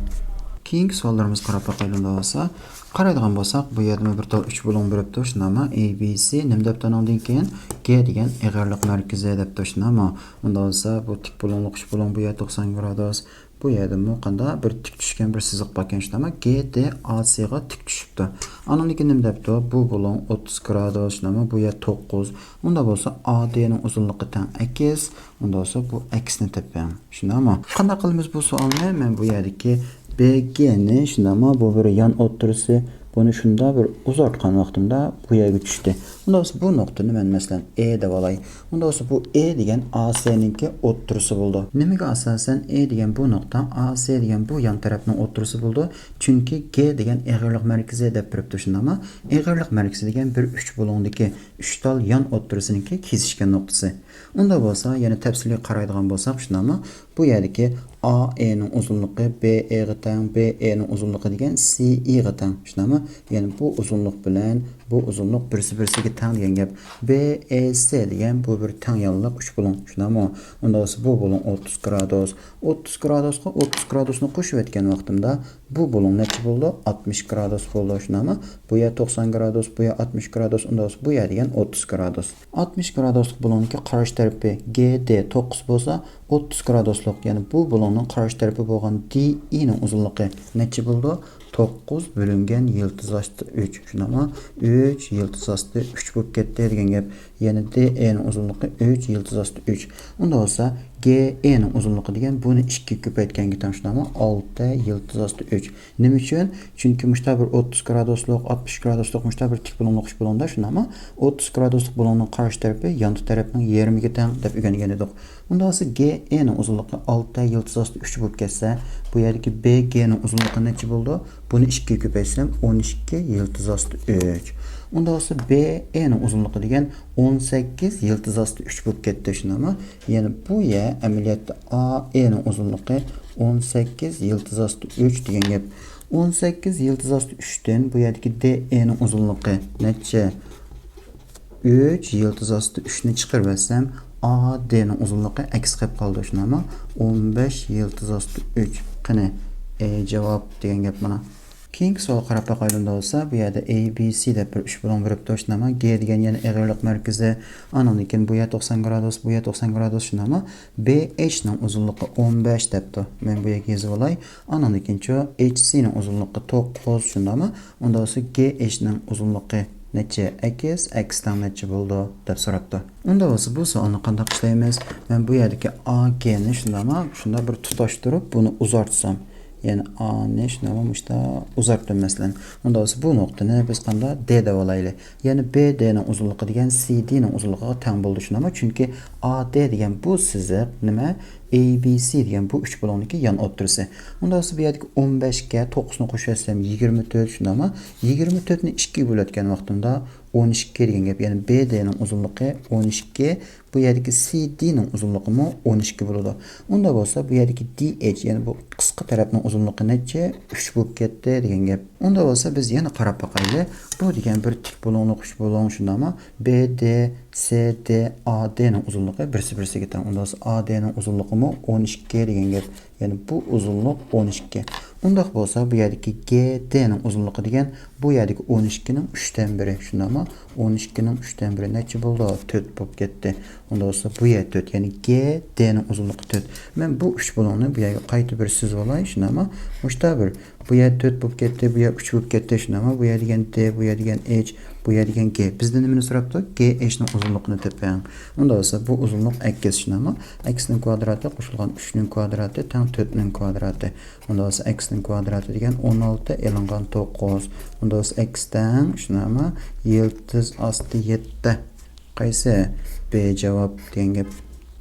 كېيىنكى سوئاللىرىمىزغا قاراپ باقايلى ئۇنداق بولسا. قارايدىغان بولساق، بۇ يەردىمۇ بىر تال ئۈچ بۇلۇڭ بېرىپتۇ، شۇنداقمۇ؟ ئەي بى سى، نېمە دەپتۇ ئانىڭدىن كېيىن؟ گې دېگەن ئېغىرلىق مەركىزى دەپتۇ، شۇنداقمۇ؟ ئۇنداق بولسا، بۇ تىك بۇلۇڭلۇق ئۈچ بۇلۇڭ، بۇ يەر توقسان گرادۇس. بۇ يەردىمۇ قانداق بىر تىك چۈشكەن بىر سىزىق باركەن، شۇنداقمۇ؟ گې دې ئا سىغا تىك چۈشۈپتۇ. ئانىڭدىن كېيىن نېمە دەپتۇ؟ بۇ بۇلۇڭ ئوتتۇز گرادۇس، شۇنداقمۇ؟ بۇ يەر توققۇز. ئۇنداق بولسا، ئا دېنىڭ ئۇزۇنلۇقى تەڭ ئەكس. ئۇنداق بولسا، بۇ ئەكسنى تېپىڭ. شۇنداقمۇ؟ قانداق قىلىمىز بۇ سوئالنى؟ مەن بۇ يەردىكى بې گېنى، شۇنداقمۇ؟ بۇ بىر يان ئوتتۇرىسى، بۇ بۇنى شۇنداق بىر ئۇزارتقان ۋاقتىمدا بۇ يەرگە چۈشتى. ئۇنداق بولسا بۇ نۇقتىنى مەن مەسىلەن ئې دەپ ئالاي. ئۇنداق بولسا بۇ ئې دېگەن ئاسىنىڭكى ئوتتۇرىسى بولىدۇ. نېمىگە ئاساسەن ئې دېگەن بۇ نۇقتا ئاسى دېگەن بۇ يان تەرەپنىڭ ئوتتۇرىسى بولىدۇ؟ چۈنكى گې دېگەن ئېغىرلىق مەركىزى دەپ بېرىپتۇ، شۇنداقمۇ؟ ئېغىرلىق مەركىزى دېگەن بىر ئۈچ بۇلۇڭدىكى ئۈچ تال يان ئوتتۇرىسىنىڭكى كېسىشكەن نۇقتىسى. ئۇنداق بولسا يەنە تەپسىلىي قارايدىغان بولساق، شۇنداقمۇ؟ بۇ يەردىكى ئا ئېنىڭ ئۇزۇنلۇقى بې ئېغا تەڭ، بې ئېنىڭ ئۇزۇنلۇقى دېگەن سى ئىغا تەڭ، شۇنداقمۇ؟ يەنى بۇ ئۇزۇنلۇق بىلەن بۇ ئۇزۇنلۇق بىرسى بىرسىگە تەڭ دېگەن گەپ. بې ئېسى دېگەن بۇ بىر تەڭ يانلىق ئۈچ بۇلۇڭ، شۇنداقمۇ؟ ئۇنداق بولسا بۇ بۇلۇڭ ئوتتۇز گرادۇس. ئوتتۇز گرادۇسقا ئوتتۇز گرادۇسنى قوشۇۋەتكەن ۋاقتىمدا بۇ بۇلۇڭ نەچچە بولىدۇ؟ ئاتمىش گرادۇس بولىدۇ، شۇنداقمۇ؟ بۇ يەر توقسان گرادۇس، بۇ يەر ئاتمىش گرادۇس، ئۇنداق بولسا بۇ يەر دېگەن ئوتتۇز گرادۇس. ئاتمىش گرادۇسلۇق بۇلۇڭنىڭكى قارشى تەرىپى گې دې توققۇز بولسا، ئوتتۇز گرادۇسلۇق، يەنى بۇ بۇلۇڭنىڭ قارشى تەرىپى بولغان دې ئېنىڭ ئۇزۇنلۇقى نەچچە بولىدۇ؟ توققۇز بۆلۈنگەن يىلتىز ئاستى ئۈچ، شۇنداقمۇ؟ ئۈچ يىلتىز ئاستى ئۈچ بولۇپ كەتتى دېگەن گەپ. يەنى دې ئېنىڭ ئۇزۇنلۇقى ئۈچ يىلتىز ئاستى ئۈچ. ئۇنداق بولسا، گې ئېنىڭ ئۇزۇنلۇقى دېگەن بۇنى ئىككىگە كۆپەيتكەنگە تەڭ، شۇنداقمۇ؟ ئالتە يىلتىز ئاستى ئۈچ. نېمە ئۈچۈن؟ چۈنكى مۇشتا بىر ئوتتۇز گرادۇسلۇق، ئاتمىش گرادۇسلۇق، مۇشتا بىر تىك بۇلۇڭلۇق ئۈچ بۇلۇڭدا، شۇنداقمۇ؟ ئوتتۇز گرادۇسلۇق بۇلۇڭنىڭ قارشى تەرىپى يانتۇ تەرەپنىڭ يېرىمىگە تەڭ دەپ ئۆگەنگەن ئىدۇق. ئۇنداق بولسا، گې ئېنىڭ ئۇزۇنلۇقى ئالتە يىلتىز ئاستى ئۈچ بولۇپ كەتسە، بۇ يەردىكى بې گېنىڭ ئۇزۇنلۇقى نەچچە بولىدۇ؟ بۇنى ئىككىگە كۆپەيتسەم، ئون ئىككى يىلتىز ئاستى ئۈچ. ئۇنداق بولسا، بې ئېنىڭ ئۇزۇنلۇقى دېگەن ئون سەككىز يىلتىز ئاستى ئۈچ بولۇپ كەتتى، شۇنداقمۇ؟ يەنى بۇ يەر ئەمەلىيەتتە ئا ئېنىڭ ئۇزۇنلۇقى ئون سەككىز يىلتىز ئاستى ئۈچ دېگەن گەپ. ئون سەككىز يىلتىز ئاستى ئۈچتىن بۇ يەردىكى دې ئېنىڭ ئۇزۇنلۇقى نەچچە؟ ئۈچ يىلتىز ئاستى ئۈچنى چىقىرىۋەتسەم، ئا دېنىڭ ئۇزۇنلۇقى ئەكس قېلىپ قالىدۇ، شۇنداقمۇ؟ ئون بەش يىلتىز ئاستى ئۈچ. قېنى، ئې جاۋاب دېگەن گەپ مانا. كېيىنكى سوئالغا قاراپ باقايلى ئۇنداق بولسا. بۇ يەردە ئېي بى سى دەپ بىر ئۈچ بۇلۇڭ بېرىپتۇ، شۇنداقمۇ؟ گې دېگەن يەنە ئېغىرلىق مەركىزى. ئانىڭدىن كېيىن بۇ يەر توقسان گرادۇس، بۇ يەر توقسان گرادۇس، شۇنداقمۇ؟ بې ئېيچنىڭ ئۇزۇنلۇقى ئون بەش دەپتۇ. مەن بۇ يەرگە يېزىۋالاي. ئانىڭدىن كېيىنچۇ، ئېيچ سىنىڭ ئۇزۇنلۇقى توققۇز، شۇنداقمۇ؟ ئۇنداق بولسا، گې ئېيچنىڭ ئۇزۇنلۇقى نەچچە؟ ئەكس، ئەكس تەڭ نەچچە بولىدۇ دەپ سوراپتۇ. ئۇنداق بولسا، بۇ سوئالنى قانداق ئىشلەيمىز؟ مەن بۇ يەردىكى ئا گېنى شۇنداقمۇ، شۇنداق بىر تۇتاشتۇرۇپ، بۇنى ئۇزارتسام، يەنى ئانى شۇنداقمۇ مۇشتا ئۇزارتتىم مەسىلەن. ئۇنداق بولسا، بۇ نۇقتىنى بىز قانداق دې دەپ ئالايلى. يەنى بې دېنىڭ ئۇزۇنلۇقى دېگەن سى دېنىڭ ئۇزۇنلۇقىغا تەڭ بولىدۇ، شۇنداقمۇ؟ چۈنكى ئا دې دېگەن بۇ سىزىق نېمە؟ ئېي بى سى دېگەن بۇ ئۈچ بۇلۇڭنىڭكى يان ئوتتۇرىسى. ئۇنداق بولسا، بۇ يەردىكى ئون بەشكە توققۇزنى قوشۇۋەتسەم، يىگىرمە تۆت، شۇنداقمۇ؟ يىگىرمە تۆتنى ئىككىگە بۆلۈۋەتكەن ۋاقتىمدا، ئون ئىككى دېگەن گەپ. يەنى بې دېنىڭ ئۇزۇنلۇقى ئون ئىككى، بۇ يەردىكى سى دېنىڭ ئۇزۇنلۇقىمۇ ئون ئىككى بولىدۇ. ئۇنداق بولسا، بۇ يەردىكى دې ئېيچ، يەنى بۇ قىسقا تەرەپنىڭ ئۇزۇنلۇقى نەچچە؟ ئۈچ بولۇپ كەتتى دېگەن گەپ. ئۇنداق بولسا، بىز يەنە قاراپ باقايلى. بۇ دېگەن بىر تىك بۇلۇڭلۇق ئۈچ بۇلۇڭ، شۇنداقمۇ؟ بې دې، سې دې، ئا دېنىڭ ئۇزۇنلۇقى بىرسى بىرسىگە تەڭ. ئۇنداق بولسا، ئا دېنىڭ ئۇزۇنلۇقىمۇ ئون ئىككى دېگەن گەپ. يەنى بۇ ئۇزۇنلۇق ئون ئىككى. ئۇنداق بولسا، بۇ يەردىكى گې دېنىڭ ئۇزۇنلۇقى دېگەن بۇ يەردىكى ئون ئىككىنىڭ ئۈچتىن بىرى، شۇنداقمۇ؟ ئون ئىككىنىڭ ئۈچتىن بىرى نەچچە بولىدۇ؟ تۆت بولۇپ كەتتى. ئۇنداق بولسا، بۇ يەر تۆت، يەنى گې دېنىڭ ئۇزۇنلۇقى تۆت. مەن بۇ ئۈچ بۇلۇڭنى بۇ يەرگە قايتا بىر سىزىۋالاي، شۇنداقمۇ؟ مۇشتا بىر. بۇ يەر تۆت بولۇپ كەتتى، بۇ يەر ئۈچ بولۇپ كەتتى، شۇنداقمۇ؟ بۇ يەر دېگەن دې، بۇ يەر دېگەن ئېيچ، بۇ يەر دېگەن گې. بىزدىن نېمىنى سوراپتۇ؟ گې ئېيچنىڭ ئۇزۇنلۇقىنى تېپىڭ. ئۇنداق بولسا، بۇ ئۇزۇنلۇق ئەكس، شۇنداقمۇ؟ ئەكسنىڭ كۋادراتى قوشۇلغان ئۈچنىڭ كۋادراتى تەڭ تۆتنىڭ كۋادراتى. ئۇنداق بولسا، ئەكسنىڭ كۋادراتى دېگەن ئون ئالتە ئېلىنغان توققۇز. ئۇنداق بولسا، ئەكس تەڭ، شۇنداقمۇ؟ يىلتىز ئاستى يەتتە. قايسى؟ بې جاۋاب دېگەن گەپ.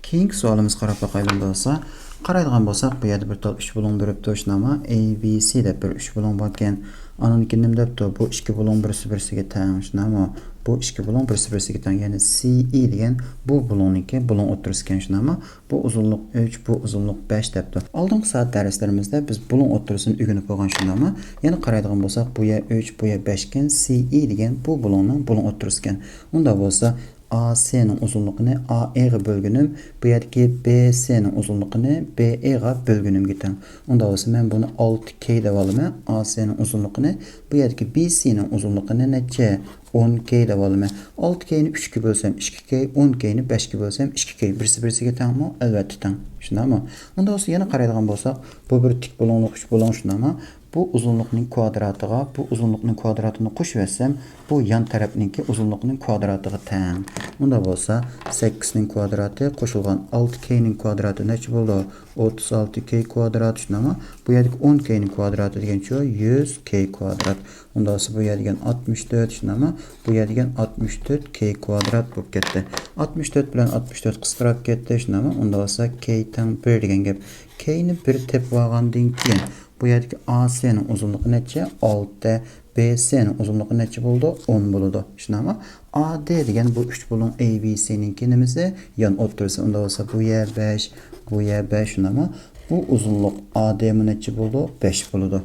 كېيىنكى سوئالىمىزغا قاراپ باقايلى ئۇنداق بولسا. قارايدىغان بولساق، بۇ يەردە بىر تال ئۈچ بۇلۇڭ بېرىپتۇ، شۇنداقمۇ؟ ئېي بى سى دەپ بىر ئۈچ بۇلۇڭ باركەن. ئانىڭدىن كېيىن نېمە دەپتۇ؟ بۇ ئىككى بۇلۇڭ بىرسى بىرسىگە تەڭ، شۇنداقمۇ؟ بۇ ئىككى بۇلۇڭ بىرسى بىرسىگە تەڭ. يەنى سى ئى دېگەن بۇ بۇلۇڭنىڭكى بۇلۇڭ ئوتتۇرىسى ئىكەن، شۇنداقمۇ؟ بۇ ئۇزۇنلۇق ئۈچ، بۇ ئۇزۇنلۇق بەش دەپتۇ. ئالدىنقى سائەت دەرسلىرىمىزدە بىز بۇلۇڭ ئوتتۇرىسىنى ئۆگىنىپ بولغان، شۇنداقمۇ؟ يەنە قارايدىغان بولساق، بۇ يەر ئۈچ، بۇ يەر بەش ئىكەن، سى ئى دېگەن بۇ بۇلۇڭنىڭ بۇلۇڭ ئوتتۇرىسى ئىكەن. ئۇنداق بولسا، ئا سىنىڭ ئۇزۇنلۇقىنى ئا ئېغا بۆلگىنىم، بۇ يەردىكى بې سىنىڭ ئۇزۇنلۇقىنى بې ئېغا بۆلگىنىمگە تەڭ. ئۇنداق بولسا، مەن بۇنى ئالتە كېي دەپ ئالىمەن. ئا سىنىڭ ئۇزۇنلۇقىنى، بۇ يەردىكى بې سىنىڭ ئۇزۇنلۇقىنى نەچچە؟ ئون كېي دەپ ئالىمەن. ئالتە كېينى ئۈچكە بۆلسەم، ئىككى كېي، ئون كېينى بەشكە بۆلسەم، ئىككى كېي. بىرسى بىرسىگە تەڭمۇ؟ ئەلۋەتتە تەڭ. شۇنداقمۇ؟ ئۇنداق بولسا، يەنە قارايدىغان بولساق، بۇ بىر تىك بۇلۇڭلۇق ئۈچ بۇلۇڭ، شۇنداقمۇ؟ بۇ ئۇزۇنلۇقنىڭ كۋادراتىغا بۇ ئۇزۇنلۇقنىڭ كۋادراتىنى قوشۇۋەتسەم، بۇ يان تەرەپنىڭكى ئۇزۇنلۇقىنىڭ كۋادراتىغا تەڭ. ئۇنداق بولسا، سەككىزنىڭ كۋادراتى قوشۇلغان ئالتە كېينىڭ كۋادراتى نەچچە بولىدۇ؟ ئوتتۇز ئالتە كېي كۋادرات، شۇنداقمۇ؟ بۇ يەردىكى ئون كېينىڭ كۋادراتى دېگەن شۇ يۈز كېي كۋادرات. ئۇنداق بولسا، بۇ يەر دېگەن ئاتمىش تۆت، شۇنداقمۇ؟ بۇ يەر دېگەن ئاتمىش تۆت كېي كۋادرات بولۇپ كەتتى. ئاتمىش تۆت بىلەن ئاتمىش تۆت قىسقىراپ كەتتى، شۇنداقمۇ؟ ئۇنداق بولسا، كېي تەڭ بىر دېگەن گەپ. كېينى بىر تېپىپ ئالغاندىن كېيىن، بۇ يەردىكى ئاسىنىڭ ئۇزۇنلۇقى نەچچە؟ ئالتە. بىسىنىڭ ئۇزۇنلۇقى نەچچە بولىدۇ؟ ئون بولىدۇ. شۇنداقمۇ؟ ئادې دېگەن بۇ ئۈچ بۇلۇڭ ئەي بىسىنىڭكى نېمىسى؟ يان ئوتتۇرىسى. ئۇنداق بولسا، بۇ يەر بەش، بۇ يەر بەش، شۇنداقمۇ؟ بۇ ئۇزۇنلۇق ئادېمۇ نەچچە بولىدۇ؟ بەش بولىدۇ.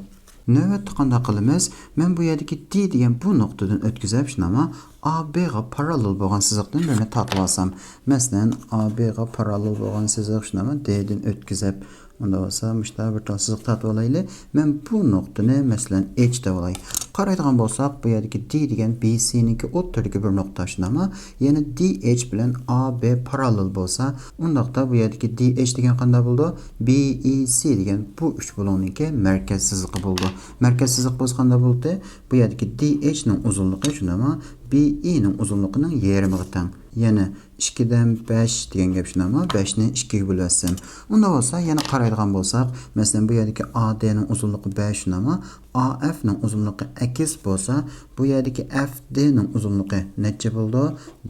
نۆۋەتتە قانداق قىلىمىز؟ مەن بۇ يەردىكى دى دېگەن بۇ نۇقتىدىن ئۆتكۈزۈپ، شۇنداقمۇ؟ ئا بىغا پاراللېل بولغان سىزىقتىن بىرنى تارتىۋالسام. مەسىلەن، ئا بىغا پاراللېل بولغان سىزىق، شۇنداقمۇ؟ دىدىن ئۆتكۈزۈپ، ئۇنداق بولسا، مۇشۇنداق بىر تال سىزىق تارتىۋالايلى. مەن بۇ نۇقتىنى، مەسىلەن، ئېچ دەۋالاي. قارايدىغان بولساق، بۇ يەردىكى دى دېگەن بىسىنىڭكى ئوتتۇرىدىكى بىر نۇقتا، شۇنداقمۇ؟ يەنى دى ئېچ بىلەن ئا بى پاراللېل بولسا، ئۇنداقتا بۇ يەردىكى دى ئېچ دېگەن قانداق بولىدۇ؟ بى ئى سى دېگەن بۇ ئۈچ بۇلۇڭنىڭكى مەركەز سىزىقى بولىدۇ. مەركەز سىزىق بولسا قانداق بولدى؟ بۇ يەردىكى دى ئېچنىڭ ئۇزۇنلۇقى، شۇنداقمۇ؟ بى ئىنىڭ ئۇزۇنلۇقىنىڭ يېرىمىغا تەڭ. يەنى ئىككىدىن بەش دېگەن گەپ، شۇنداقمۇ؟ بەشنى ئىككىگە بۆلۈۋەتسەم. ئۇنداق بولسا، يەنە قارايدىغان بولساق، مەسىلەن، بۇ يەردىكى ئا دىنىڭ ئۇزۇنلۇقى بەش، شۇنداقمۇ؟ ئا ئەفنىڭ ئۇزۇنلۇقى ئەكس بولسا، بۇ يەردىكى ئەف دىنىڭ ئۇزۇنلۇقى نەچچە بولىدۇ؟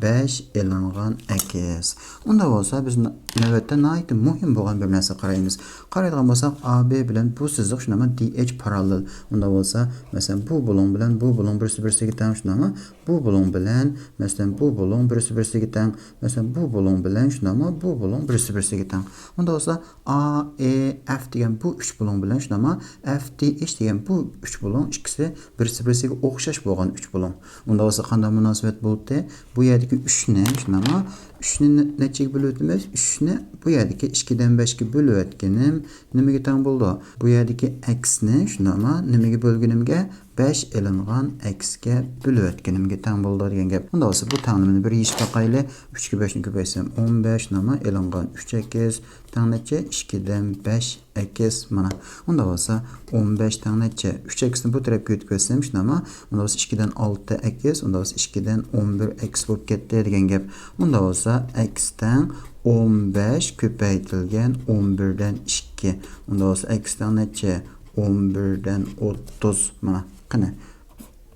بەش ئېلىنغان ئەكس. ئۇنداق بولسا، بىز نۆ-، نۆۋەتتە ناھايىتى مۇھىم بولغان بىر نەرسىگە قارايمىز. قارايدىغان بولساق، ئا بى بىلەن بۇ سىزىق، شۇنداقمۇ؟ دى ئېچ پاراللېل. ئۇنداق بولسا، مەسىلەن، بۇ بۇلۇڭ بىلەن بۇ بۇلۇڭ بىرسى بىرسىگە تەڭ، شۇنداقمۇ؟ بۇ بۇلۇڭ بىلەن، مەسىلەن، بۇ بۇلۇڭ بىرسى بىرسىگە تەڭ، مەسىلەن، بۇ بۇلۇڭ بىلەن، شۇنداقمۇ؟ بۇ بۇلۇڭ بىرسى بىرسىگە تەڭ. ئۇنداق بولسا، ئا ئى ئەف دېگەن بۇ ئۈچ بۇلۇڭ بىلەن، شۇنداقمۇ؟ ئەف دى ئېچ دېگەن بۇ ئۈچ بۇلۇڭ ئىككىسى بىرسى بىرسىگە ئوخشاش بولغان ئۈچ بۇلۇڭ. ئۇنداق بولسا، قانداق مۇناسىۋەت بولدى؟ بۇ يەردىكى ئۈچنى، شۇنداقمۇ؟ ئۈچنى نە-، نەچچىگە بۆلۈۋېتىمىز؟ ئۈچنى بۇ يەردىكى ئىككىدىن بەشكە بۆلۈۋەتكىنىم نېمىگە تەڭ بولىدۇ؟ بۇ يەردىكى ئەكسنى، شۇنداقمۇ؟ نېمىگە بۆلگىنىمگە؟ بەش ئېلىنغان ئەكسكە بۆلۈۋەتكىنىمگە تەڭ بولىدۇ دېگەن گەپ. ئۇنداق بولسا، بۇ تەڭلىمىنى بىر يېشىپ باقايلى. ئۈچكە بەشنى كۆپەيتسەم، ئون بەش، شۇنداقمۇ؟ ئېلىنغان ئۈچ ئەكس تەڭ نەچچە؟ ئىككىدىن بەش ئەكس. مانا. ئۇنداق بولسا، ئون بەش تەڭ نەچچە؟ ئۈچ ئەكسنى بۇ تەرەپكە ئۆتۈپ ئۆتسەم، شۇنداقمۇ؟ ئۇنداق بولسا، ئىككىدىن ئالتە ئەكس، ئۇنداق بولسا، ئىككىدىن ئون بىر ئەكس بولۇپ كەتتى دېگەن گەپ. ئۇنداق بولسا، ئەكس تەڭ ئون بەش كۆپەيتىلگەن ئون بىردىن ئىككى. ئۇنداق بولسا، ئەكس تەڭ نەچچە؟ ئون بىردىن ئوتتۇز. مانا، قېنى.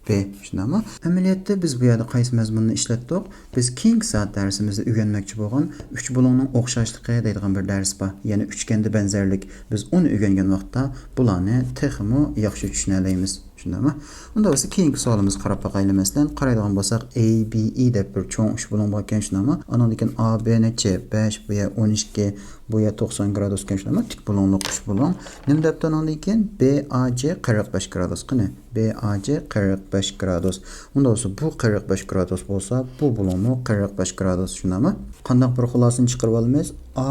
بى، شۇنداقمۇ؟ ئەمەلىيەتتە بىز بۇ يەردە قايسى مەزمۇننى ئىشلەتتۇق؟ بىز كېيىنكى سائەت دەرسىمىزدە ئۆگەنمەكچى بولغان ئۈچ بۇلۇڭنىڭ ئوخشاشلىقى دەيدىغان بىر دەرس بار. يەنى ئۈچكەندە بەنزەرلىك. بىز ئۇنى ئۆگەنگەن ۋاقىتتا بۇلارنى تېخىمۇ ياخشى چۈشىنەلەيمىز. شۇنداقمۇ؟ ئۇنداق بولسا، كېيىنكى سوئالىمىزغا قاراپ باقايلى. مەسىلەن، قارايدىغان بولساق، ئەي بى ئى دەپ بىر چوڭ ئۈچ بۇلۇڭ باركەن، شۇنداقمۇ؟ ئانىڭدىن كېيىن ئا بى نەچچە؟ بەش، بۇ يەر ئون ئىككى، بۇ يەر توقسان گرادۇسكەن، شۇنداقمۇ؟ تىك بۇلۇڭلۇق ئۈچ بۇلۇڭ. نېمە دەپتۇ ئانىڭدىن كېيىن؟ بى ئا جى قىرىق بەش گرادۇس. قېنى، بى ئا جى قىرىق بەش گرادۇس. ئۇنداق بولسا، بۇ قىرىق بەش گرادۇس بولسا، بۇ بۇلۇڭمۇ قىرىق بەش گرادۇس، شۇنداقمۇ؟ قانداق بىر خۇلاسىنى چىقىرىۋالىمىز؟ ئا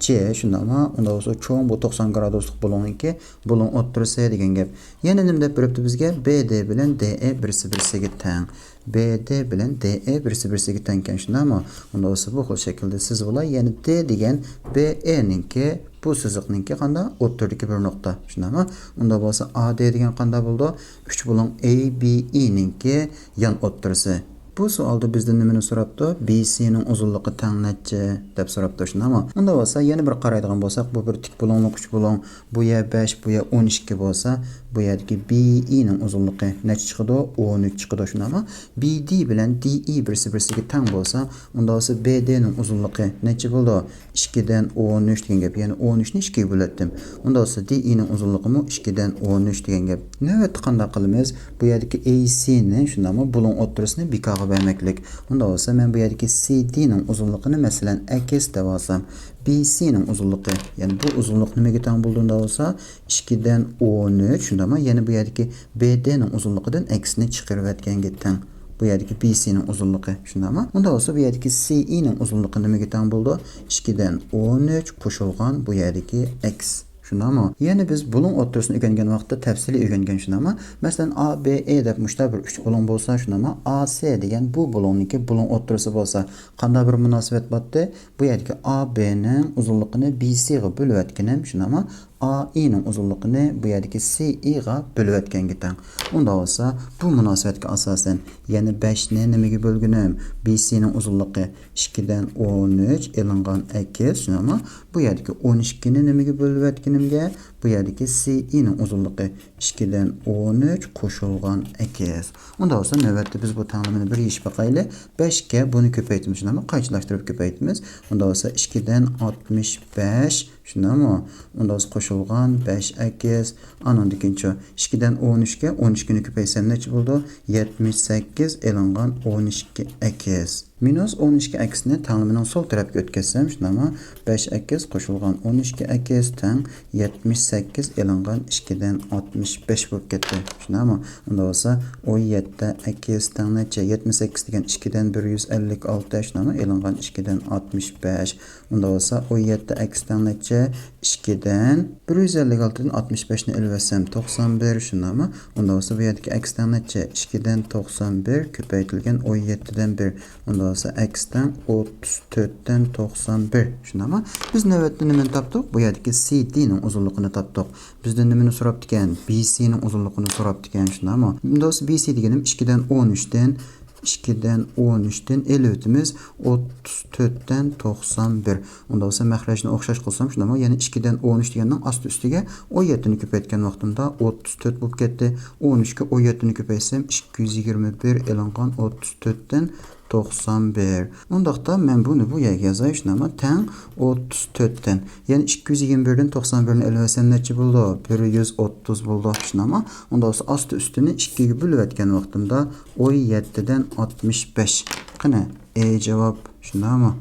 جى، شۇنداقمۇ؟ ئۇنداق بولسا، چوڭ بۇ توقسان گرادۇسلۇق بۇلۇڭنىڭكى بۇلۇڭ ئوتتۇرىسى دېگەن گەپ. يەنە نېمە دەپ بېرىپتۇ بىزگە؟ بى دى بىلەن دى ئى بىرسى بىرسىگە تەڭ. بى دى بىلەن دى ئى بىرسى بىرسىگە تەڭكەن، شۇنداقمۇ؟ ئۇنداق بولسا، بۇ خىل شەكىلدە سىزىۋالاي. يەنى دى دېگەن بى ئىنىڭكى، بۇ سىزىقنىڭكى قانداق؟ ئوتتۇرىدىكى بىر نۇقتا، شۇنداقمۇ؟ ئۇنداق بولسا، ئا دى دېگەن قانداق بولىدۇ؟ ئۈچ بۇلۇڭ ئەي بى ئىنىڭكى يان ئوتتۇرىسى. بۇ سوئالدا بىزدىن نېمىنى سوراپتۇ؟ بى سىنىڭ ئۇزۇنلۇقى تەڭ نەچچە دەپ سوراپتۇ، شۇنداقمۇ؟ ئۇنداق بولسا، يەنە بىر قارايدىغان بولساق، بۇ بىر تىك بۇلۇڭلۇق ئۈچ بۇلۇڭ، بۇ يەر بەش، بۇ يەر ئون ئىككى بولسا، بۇ يەردىكى بى ئىنىڭ ئۇزۇنلۇقى نەچچە چىقىدۇ؟ ئون ئۈچ چىقىدۇ، شۇنداقمۇ؟ بى دى بىلەن دى ئى بىرسى بىرسىگە تەڭ بولسا، ئۇنداق بولسا، بى دىنىڭ ئۇزۇنلۇقى نەچچە بولىدۇ؟ ئىككىدىن ئون ئۈچ دېگەن گەپ. يەنى ئون ئۈچنى ئىككىگە بۆلەتتىم. ئۇنداق بولسا، دى ئىنىڭ ئۇزۇنلۇقىمۇ ئىككىدىن ئون ئۈچ دېگەن گەپ. نۆۋەتتە قانداق قىلىمىز؟ بۇ يەردىكى ئەي سىنى، شۇنداقمۇ، بۇلۇڭ ئوتتۇرىسىنى بى كاغا بەرمەكلىك. ئۇنداق بولسا، مەن بۇ يەردىكى سى دىنىڭ ئۇزۇنلۇقىنى، مەسىلەن، ئەكس دەپ ئالسام، بى سىنىڭ ئۇزۇنلۇقى، يەنى بۇ ئۇزۇنلۇق نېمىگە تەڭ بولىدۇ ئۇنداق بولسا؟ ئىككىدىن ئون ئۈچ، شۇنداقمۇ؟ يەنى بۇ يەردىكى بى دىنىڭ ئۇزۇنلۇقىدىن ئەكسنى چىقىرىۋەتكەنگە تەڭ. بۇ يەردىكى بى سىنىڭ ئۇزۇنلۇقى، شۇنداقمۇ؟ ئۇنداق بولسا، بۇ يەردىكى سى ئىنىڭ ئۇزۇنلۇقى نېمىگە تەڭ بولىدۇ؟ ئىككىدىن ئون ئۈچ قوشۇلغان بۇ يەردىكى ئەكس. شۇنداقمۇ؟ يەنى بىز بۇلۇڭ ئوتتۇرىسىنى ئۆگەنگەن ۋاقىتتا تەپسىلىي ئۆگەنگەن، شۇنداقمۇ؟ مەسىلەن، ئا بى ئى دەپ مۇشۇنداق بىر ئۈچ بۇلۇڭ بولسا، شۇنداقمۇ؟ ئا سى دېگەن بۇ بۇلۇڭنىڭكى بۇلۇڭ ئوتتۇرىسى بولسا، قانداق بىر مۇناسىۋەت بارتتى؟ بۇ يەردىكى ئا بىنىڭ ئۇزۇنلۇقىنى بى سىغا بۆلۈۋەتكىنىم، شۇنداقمۇ؟ ئا ئىنىڭ ئۇزۇنلۇقىنى بۇ يەردىكى سى ئىغا بۆلۈۋەتكەنگە تەڭ. ئۇنداق بولسا، بۇ مۇناسىۋەتكە ئاساسەن، يەنە بەشنى نېمىگە بۆلگىنىم؟ بى سىنىڭ ئۇزۇنلۇقى ئىككىدىن ئون ئۈچ ئېلىنغان ئەكس، شۇنداقمۇ؟ بۇ يەردىكى ئون ئىككىنى نېمىگە بۆلۈۋەتكىنىمگە، بۇ يەردىكى سى ئىنىڭ ئۇزۇنلۇقى ئىككىدىن ئون ئۈچ قوشۇلغان ئەكس. ئۇنداق بولسا، نۆۋەتتە بىز بۇ تەڭلىمىنى بىر يېشىپ باقايلى. بەشكە بۇنى كۆپەيتىمىز، شۇنداقمۇ؟ قايچىلاشتۇرۇپ كۆپەيتىمىز. ئۇنداق بولسا، ئىككىدىن ئاتمىش بەش، شۇنداقمۇ؟ ئۇنداق بولسا، قوشۇلغان بەش ئەكس. ئانىڭدىن كېيىنچۇ، ئىككىدىن ئون ئۈچكە ئون ئىككىنى كۆپەيتسەم نەچچە بولىدۇ؟ يەتمىش سەككىز ئېلىنغان ئون ئىككى ئەكس. مىنۇس ئون ئىككى ئەكسنى تەڭلىمىنىڭ سول تەرەپكە ئۆتكۈزسەم، شۇنداقمۇ؟ بەش ئەكس قوشۇلغان ئون ئىككى ئەكس تەڭ يەتمىش سەككىز ئېلىنغان ئىككىدىن ئاتمىش بەش بولۇپ كەتتى. شۇنداقمۇ؟ ئۇنداق بولسا، ئون يەتتە ئەكس تەڭ نەچچە؟ يەتمىش سەككىز دېگەن ئىككىدىن بىر يۈز ئەللىك ئالتە، شۇنداقمۇ؟ ئېلىنغان ئىككىدىن ئاتمىش بەش. ئۇنداق بولسا، ئون يەتتە ئەكس تەڭ نەچچە؟ ئىككىدىن بىر يۈز ئەللىك ئالتىدىن ئاتمىش بەشنى ئېلىۋەتسەم، توقسان بىر، شۇنداقمۇ؟ ئۇنداق بولسا، بۇ يەردىكى ئەكس تەڭ نەچچە؟ ئىككىدىن توقسان بىر كۆپەيتىلگەن ئون يەتتىدىن بىر. ئۇنداق بولسا، ئەكس تەڭ ئوتتۇز تۆتتىن توقسان بىر. شۇنداقمۇ؟ بىز نۆۋەتتە نېمىنى تاپتۇق؟ بۇ يەردىكى سى دىنىڭ ئۇزۇنلۇقىنى تاپتۇق. بىزدىن نېمىنى سوراپتىكەن؟ بى سىنىڭ ئۇزۇنلۇقىنى سوراپتىكەن، شۇنداقمۇ؟ ئۇنداق بولسا، بى سى دېگىنىم ئىككىدىن ئون ئۈچتىن، ئىككىدىن ئون ئۈچتىن ئېلىۋېتىمىز، ئوتتۇز تۆتتىن توقسان بىر. ئۇنداق بولسا، مەخرەجنى ئوخشاش قىلسام، شۇنداقمۇ؟ يەنى ئىككىدىن ئون ئۈچ دېگەننىڭ ئاستى ئۈستىگە ئون يەتتىنى كۆپەيتكەن ۋاقتىمدا ئوتتۇز تۆت بولۇپ كەتتى. ئون ئۈچكە ئون يەتتىنى كۆپەيتسەم، ئىككى يۈز يىگىرمە بىر ئېلىنغان ئوتتۇز تۆتتىن توقسان بىر. ئۇنداقتا مەن بۇنى بۇ يەرگە يازاي، شۇنداقمۇ؟ تەڭ ئوتتۇز تۆتتىن. يەنى ئىككى يۈز يىگىرمە بىردىن توقسان بىرنى ئېلىۋەتسەم نەچچە بولىدۇ؟ بىر يۈز ئوتتۇز بولىدۇ، شۇنداقمۇ؟ ئۇنداق بولسا ئاستى ئۈستىنى ئىككىگە بۆلۈۋەتكەن ۋاقتىمدا ئون يەتتىدىن ئاتمىش بەش. قېنى، ئې جاۋاب، شۇنداقمۇ؟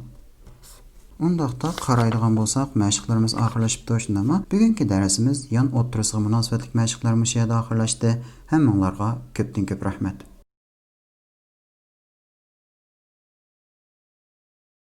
ئۇنداقتا قارايدىغان بولساق، مەشىقلىرىمىز ئاخىرلىشىپتۇ، شۇنداقمۇ؟ بۈگۈنكى دەرسىمىز يان ئوتتۇرىسىغا مۇناسىۋەتلىك مەشىقلەر مۇشۇ يەردە ئاخىرلاشتى. ھەممىڭلارغا كۆپتىن كۆپ رەھمەت.